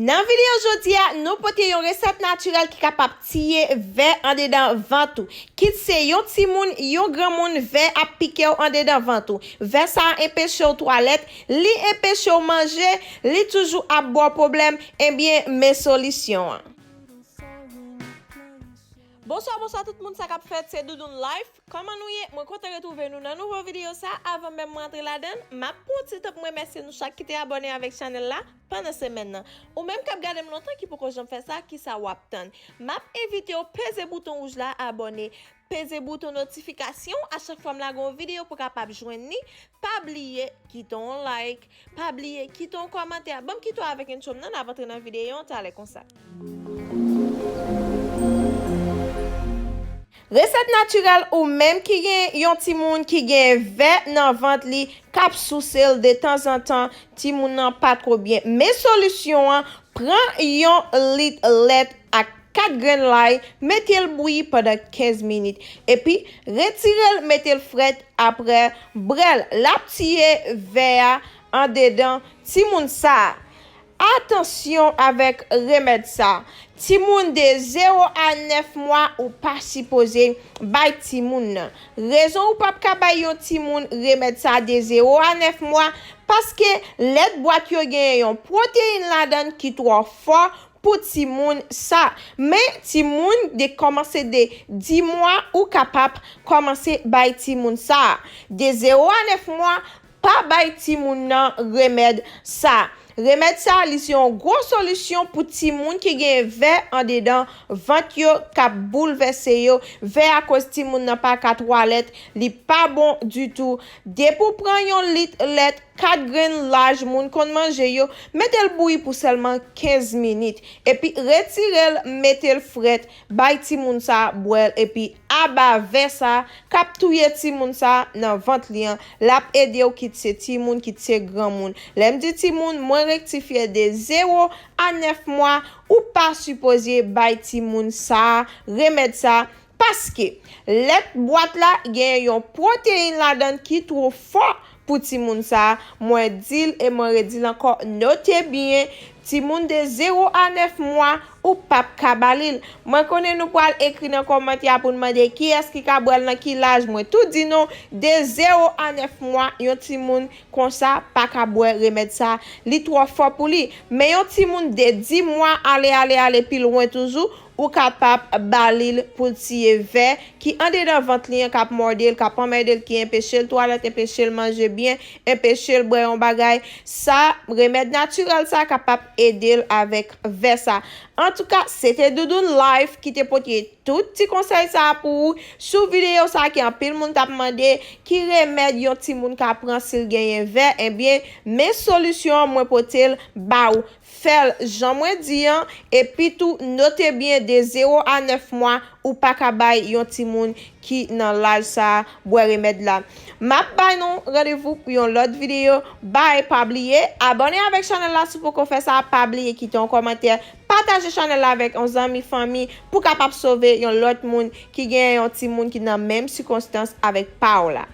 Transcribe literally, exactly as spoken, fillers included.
Nan videyo jodi a, nou pote yon resèt natirèl ki kapab tiye vè andedan vant ou. Kit se yon timoun, yon granmoun, vè ap pike w andedan vant ou. Vè sa a enpeche w twalèt, li enpeche w manje, li toujou ap ba w pwoblèm, ebyen, men solisyon an. Bonswa, bonswa tout moun, sa k ap fèt, se Doudoune Life. Kòman nou ye? Mwen kontan retwouve nou nan nouvo videyo sa. Avan menm mwen antre ladan l, m ap pran yon ti tan pou m remèsye nou chak ki te abòne avèk chanèl la pandan semèn nan. Ou menm k ap gade m lontan ki poko janm fè sa, kisa w ap tann? M ap envite w peze bouton wouj la, abòne, peze bouton notifikasyon a chak fwa m lage yon videyo pou w kapab jwenn li. Pa bliye kite yon like, pa bliye kite yon kòmantè. Ban m kite w avèk entwo m nan, n ap antre nan videyo an talè konsa. Resèt natirèl, ou menm ki gen yon timoun ki gen vè nan vant li, k ap souse l detanzantan, timoun nan pa twò byen. Men solisyon an, pran yon lit lèt ak kat grenn lay, mete l bouyi pandan kenz minit, epi retire l, mete l frèt, apre bwè l. L ap tiye vè a andedan timoun sa a. Atansyon avèk remèd sa. Timoun de zewo a nèf mwa, ou pa sipoze bay timoun nan. Rezon ou p ap ka bay yon timoun remèd sa de zewo a nèf mwa, paske lèt bwat yo genyen yon pwoteyin ladan l ki twò fò pou timoun sa. Men timoun de kòmanse de dis mwa, ou kapab kòmanse bay timoun sa. De zewo a nèf mwa, pa bay timoun nan remèd sa. Remèd sa, li se yon gwo solisyon pou timoun ki gen vè andedan vant yo k ap boulvèse yo. Vè a koz timoun nan pa ka twalèt, li pa bon ditou. Depi w pran yon lit lèt, kat grenn laj moun konn manje yo, mete l bouyi pou sèlman kenz minit. Epi retire l, mete l frèt, bay timoun sa bwè l, epi aba vè sa k ap touye timoun sa nan vant li an, l ap ede w kit se timoun, kit se granmoun. Lè m di timoun, mwen rektifye de zewo a nèf mwa, ou pa sipoze bay timoun sa, remèd sa, paske lèt bwat la gen yon pwoteyin ladan l ki twò fò pou timoun sa. Mwen di l e mwen redi l ankò, note byen, timoun de zewo a nèf mwa, ou p ap ka ba li l. Mwen konnen nou pral ekri nan kòmantè a pou n mande kiyès ki ka bwè l, nan ki laj. Mwen tou di nou, de zewo a nèf mwa, yon timoun konsa pa ka bwè remèd sa. Li twò fò pou li. Men yon timoun de dis mwa, ale, ale, ale pi lwen toujou, ou kapab ba li l pou l tiye vè ki andedan vant li an, k ap mòde l, k ap anmède l, ki enpeche l twalèt, enpeche l manje byen, enpeche l bwè yon bagay. Sa, remèd natirèl sa kapab ede l avèk vè sa. Antouka, se te Doudoune Life ki te pote tout ti konsèy sa a pou ou. Sou videyo sa a ki anpil moun t ap mande, ki remèd yon timoun ka pran si l genyen vè? Ebyen, men solisyon an mwen pote l ba ou. Fè l jan mwen di an, epi tou note byen, de zewo a nèf mwa, ou pa ka bay yon timoun ki nan laj sa a bwè remèd la. M ap bay nou randevou pou yon lòt videyo. Bye, pa bliye abòne avèk chanèl la si w poko fè sa, pa bliye kite yon kòmantè, pataje chanèl la avèk yon zanmi, fanmi, pou kapab sove yon lòt moun ki gen yon timoun ki nan menm sikonstans avèk pa w la.